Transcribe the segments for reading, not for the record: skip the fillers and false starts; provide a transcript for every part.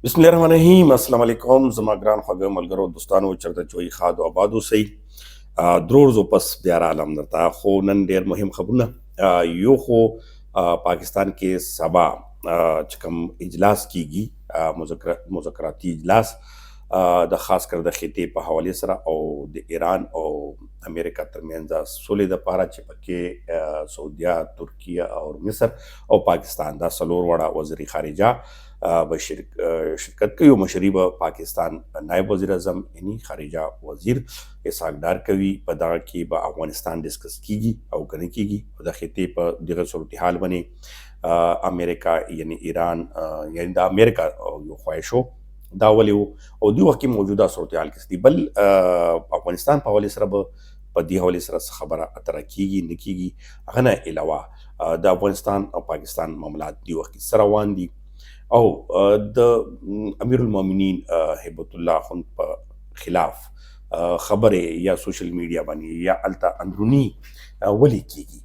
بسم الله الرحمن الرحیم. السلام علیکم زما ګران خواږه ملګرو، دوستانو، چرته چوي خاد او آباد اوسئ. درو ورځو پس بیا رالم درته، خو نن ډیر مهم خبرونه. یو خو پاکستان کې سبا چې کوم اجلاس کیږي، مذاکراتي اجلاس د خاص کر د خطې په حواله سره او د ایران او امریکا ترمنځ سولې د پاره، چې پکې سعودیا، ترکیه او مصر او پاکستان، دا څلور واړه وزیر خارجه به شرکت کوي، او مشري به پاکستان نائب وزیر اعظم یعنی خارجه وزیر اسحاق ډار کوي. په دغه کې به افغانستان discuss کیږي او کنه کیږي، او د خطې په دغه صورتحال باندې امریکا یعنی ایران یعنی د امریکا یو خواهشو دا ولې او دی وخت کې موجوده صورتحال کې دي. بل افغانستان په حواله سره به په دې حواله سره خبره اتره کیږي نه کیږي. هغه نه علاوه د افغانستان او پاکستان معاملات دی وخت کې سره روان دي، او د امیر المؤمنین هبت الله اخوند په خلاف خبرې یا social media باندې یا الته اندرونی ولې کیږي،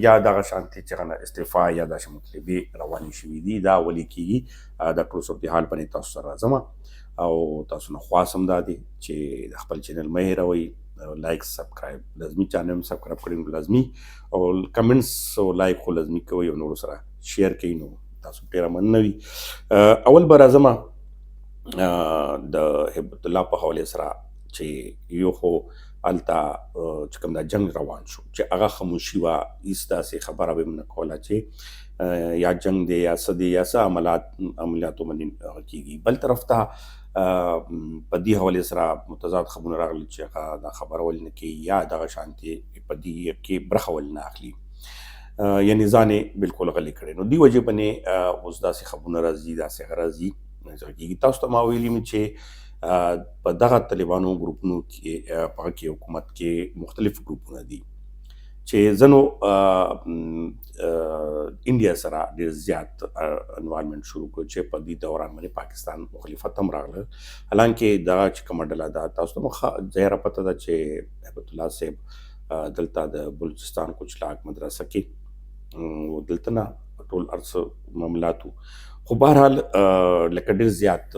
یا دغه شانتي چې غنه استعفا یا داسې مطلبې روانې شوې دي، دا ولې کیږي؟ د ټول صورتحال باندې تاسو سره راځم، او تاسو نه خواست هم دا دی چې د خپل channel مه هېروئ، like، subscribe لازمي، channel subscribe کړئ لازمي، او comments او like خو لازمي کوئ، او نور سره share کوئ، نو تاسو ډېره مننه وي. اول به راځم د هبت الله په حواله سره، چې یو خو هلته چې کوم دا جنگ روان شو، چې هغه خاموشي وه، هیڅ داسې خبره به نه کوله چې یا جنگ دی یا څه دی یا څه عملیاتو باندې کېږي. بل طرف ته په دې حواله سره متضاد خبرونه راغلي چې هغه دا خبره ولې نه کوي، یا دغه شانتې په دې کې برخه ولې نه اخلي، یعنی ځان یې بالکل غلی کړی. نو دې وجې باندې اوس داسې خبرونه راځي، داسې هغه راځي کېږي. تاسو ته ما ویلي چې په دغه طالبانو ګروپونو کې، په کې حکومت کې مختلف ګروپونه دي، چې ځنو انډیا سره ډیر زیات involvement شروع کړ، چې په دې دوران باندې پاکستان مخالفت هم راغله. حالانکه دا چې کومه ډله ده، تاسو ته ظاهره پته ده چې هبت الله صاحب دلته د بلوچستان کچلاک مدرسه کې دلته نه ټول ارڅ معاملاتو، خو بهرحال لکه ډیر زیات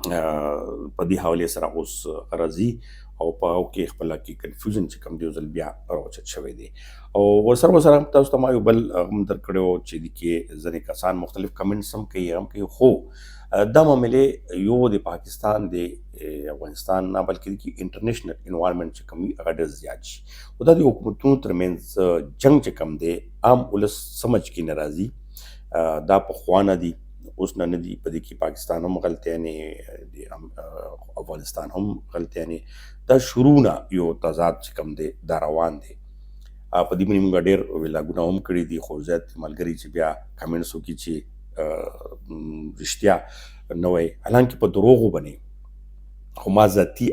په دې حواله سره اوس راځي، او په هغو کې خپله کې confusion چې کوم دی، ځل بیا راوچت شوی دی. او ورسره تاسو ته ما یو بل هم درکړی و چې دې کې ځینې کسان مختلف comments هم کوي هم کوي، خو دا معاملې یو د پاکستان د افغانستان نه، بلکې کې international environment چې کوم وي هغه ډېر زیات شي، او دا د حکومتونو ترمنځ جنګ چې کوم دی، عام ولس سمجھ کې نه راځي. دا پخوانه دي، اوس نه نه دي. په دې کې پاکستان هم غلطیانې، افغانستان هم غلطیانې، دا شروع نه یو تضاد چې کوم دی دا روان دی. په دې باندې موږ ډېر ویلاګونه هم کړي دي، خو زیات ملګري چې بیا comments وکړي چې رښتیا نه وایي، حالانکه په دروغو باندې خو ما ذاتي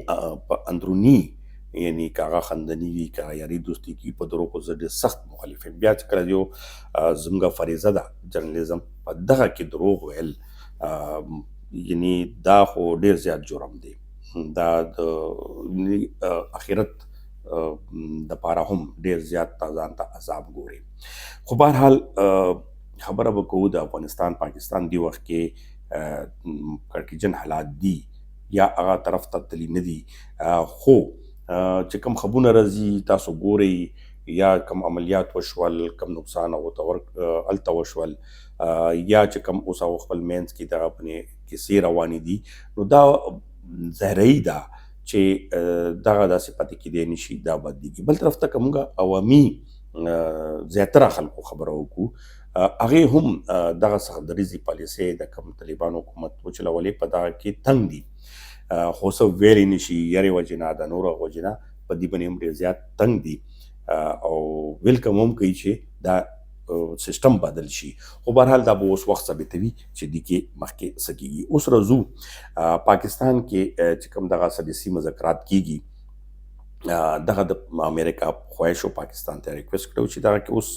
په اندروني، یعنی که هغه خندني وي، که هغه یاري دوستي کوي، په دروغو زه ډېر سخت مخالف یم. بیا چې کله یو زموږ فریضه ده journalism، په دغه کې دروغ ویل یعنی دا خو ډېر زیات جرم دی، دا د اخرت د پاره هم ډېر زیات ځان ته عذاب ګوري. خو بهرحال خبره به کوو د افغانستان پاکستان دی وخت کې کړکېچن حالات دي یا هغه طرف ته تللی نه دي، خو چې کوم خبرونه راځي تاسو ګورئ، یا کوم عملیات وشول، کوم نقصان هغو ته هلته وشول، یا چې کوم اوس هغو خپل منځ کې دغه پنې کیسې روانې دي، نو دا ظاهري ده چې دغه داسې پاتې کېدی نه شي، دا بدلېږي. بل طرف ته که موږ عوامي زیاتره خلکو خبره وکړو، هغې هم دغه سخت دریځې پالیسۍ د کوم طالبانو حکومت وچلولې، په دغه کې تنګ دي، خو څه ویلی نه شي، یارې وجې نه، د نورو وجې نه په دې باندې هم ډېر زیات تنګ دي، او welcome هم کوي چې دا سیستم بدل شي. خو بهرحال دا به اوس وخت ثابتوي چې دې کې مخکې څه کېږي. اوس راځو پاکستان کې چې کوم دغه ثالثي مذاکرات کېږي، دغه د امریکا خواهش او پاکستان ته request کړو چې دغه کې اوس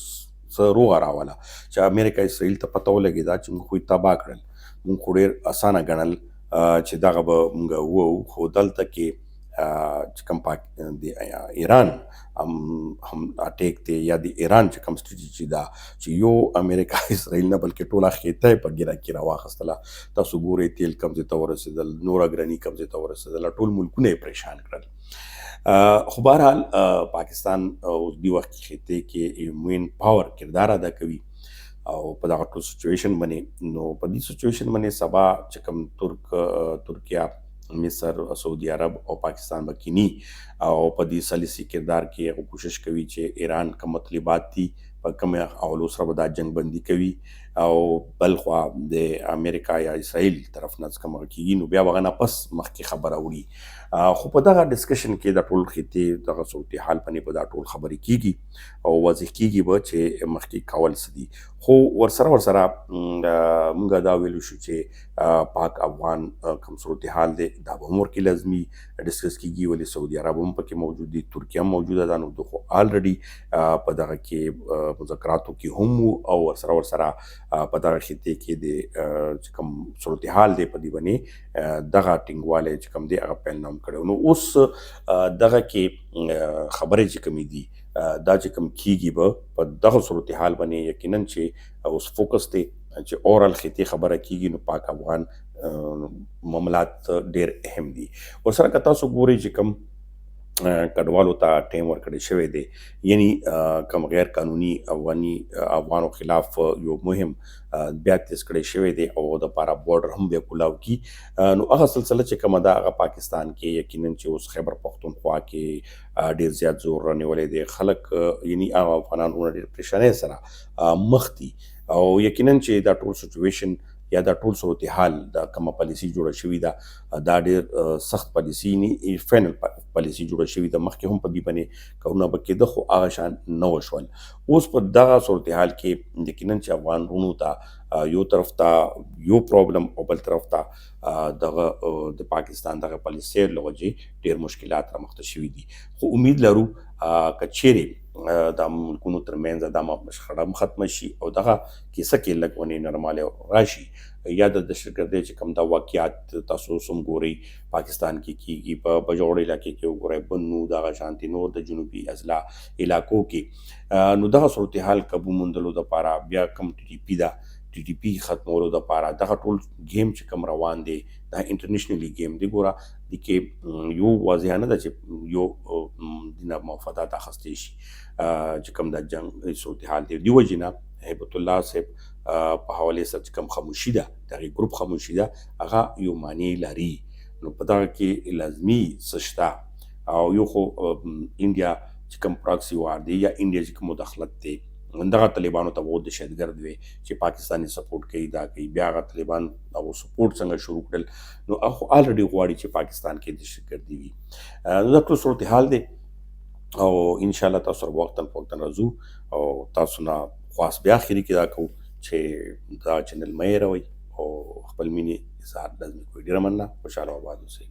څه روغه راوله، چې امریکا اسرائیل ته پته ولګېده چې موږ خو یې تباه کړل، موږ خو ډېر اسانه ګڼل چې دغه به موږ وو، خو دلته کې چې کوم پاک د ایران هم هم اټیک دی یا د ایران چې کوم ستراتیژي ده چې یو امریکا اسرائیل نه بلکې ټوله خطه په ګیره کې راواخیستله. تاسو ګورئ تیل کوم ځای ته ورسېدل، نوره ګراني کوم ځای ته ورسېدله، ټول ملکونه یې پریشان کړل. خو بهرحال پاکستان اوس دې وخت کې خطې کې یو مین پاور کردار ادا کوي او په دغه ټول سچویشن باندې، نو په دې سچویشن باندې سبا چې کوم ترکیه، مصر، سعودي عرب او پاکستان به کینی او په دې ثالثي کردار کې هغه کوشش کوي چې ایران کوم مطلوبات دي، په کوم حوالو سره به دا جنگ بندي کوي، او بلخوا د امریکا یا اسرائیل طرف نه کوم کیږي، نو بیا به نه پس مخکې خبره وړي. خو په دغه ډسکشن کې د ټول خطې دغه صورتحال باندې به دا ټول خبرې کیږي او واضح کیږي به چې مخکې کول څه دي. خو ورسره مونږ دا ویلو شو چې پاک افغان کوم صورتحال دی، دا به هم ورکې لازمي ډسکس کیږي، ولې سعودي عرب هم پکې موجود دي، ترکیه هم موجوده ده. نو خو آلریډي په دغه کې مذاکراتو کې هم وو او ورسره په دغه خطې کې د چې کوم صورتحال دی، په دې باندې دغه ټینګوالی چې کوم دی، هغه پیل نام کړو. نو اوس دغه کې خبرې چې کومې دي، دا چې کوم کیږي به په دغه صورتحال باندې، یقینا چې اوس فوکس دی چې اورل خطې خبره کیږي، نو پاک افغان معاملات ډیر اهم دي. ورسره که تاسو ګورئ چې کوم کډوالو ته ټایم ورکړی شوی دی، یعنی کوم غیر قانوني افغانو خلاف یو مهم بیا تیز کړی شوی دی او د پاره بارډر هم بیا کولاو کی. نو هغه سلسله چې کومه ده، هغه پاکستان کې یقینا چې اوس خیبر پښتونخوا کې ډیر زیات زور رانیولی دی. خلک، یعنی هغه افغانان ډیر پریشانۍ سره مخ دي او یقینا چې دا ټول سچویشن یا دا ټول صورتحال، دا کومه پالیسی جوړه شوې ده، دا ډیر سخت پالیسی نه، فینل پالیسی جوړه شوې ده. مخکې هم په دې باندې کارونه به کېده، خو هغه شان نه وشول. اوس په دغه صورتحال کې یقینا چې افغان ورونو ته یو طرف ته یو پرابلم او بل طرف ته دغه د پاکستان دغه پالیسۍ له وجې ډیر مشکلات رامخته شوي دي. خو امید لرو که چیرې د ملکونو ترمنځ دا شخړه هم ختمه شي او دغه کیسه کې لږ ونې نرمالی راشي، یا د دهشتګردۍ چې کوم دا واقعات تاسو اوس هم ګورئ پاکستان کې کیږي، په بجوړ علاقې کې وګورئ، بنو، دغه شانتې نور د جنوبي اضلاع علاقو کې، نو دغه صورتحال قابو موندلو دپاره، بیا کوم ټي ټي پي ده، ټي ټي پي ختمولو دپاره، دغه ټول ګیم چې کوم روان دی، دا انټرنیشنلی ګیم دی. ګوره، دې کې یو واضح نه ده چې یو دینه مفادات اخیستی شي چې کوم دا جنگ صورتحال دی. دی وجې نه هیبت الله صاحب په حوالې سره چې کوم خاموشي ده، دغه ګروپ خاموشي ده، هغه یو معنی لري. نو په دغه کې لازمي څه شته او یو خو انډیا چې کوم پراکسي وار دی یا انډیا چې کوم مداخلت دی، دغه طالبانو ته وو دهشتګرد وي چې پاکستاني سپورټ کوي، دا کوي. بیا هغه طالبان هغه سپورټ څنګه شروع کړل؟ نو هغه آلریډي غواړي چې پاکستان کې دهشتګردي وي. نو دا ټول صورتحال دی او ان شاء الله تاسو سره وختن فوقتن راځو او تاسو نه خواست بیا اخري کې دا کوو چې دا چینل مه هېروئ او خپل مینې اظهار لازمي کوئ. ډېره مننه، خوشحاله او آباد اوسئ.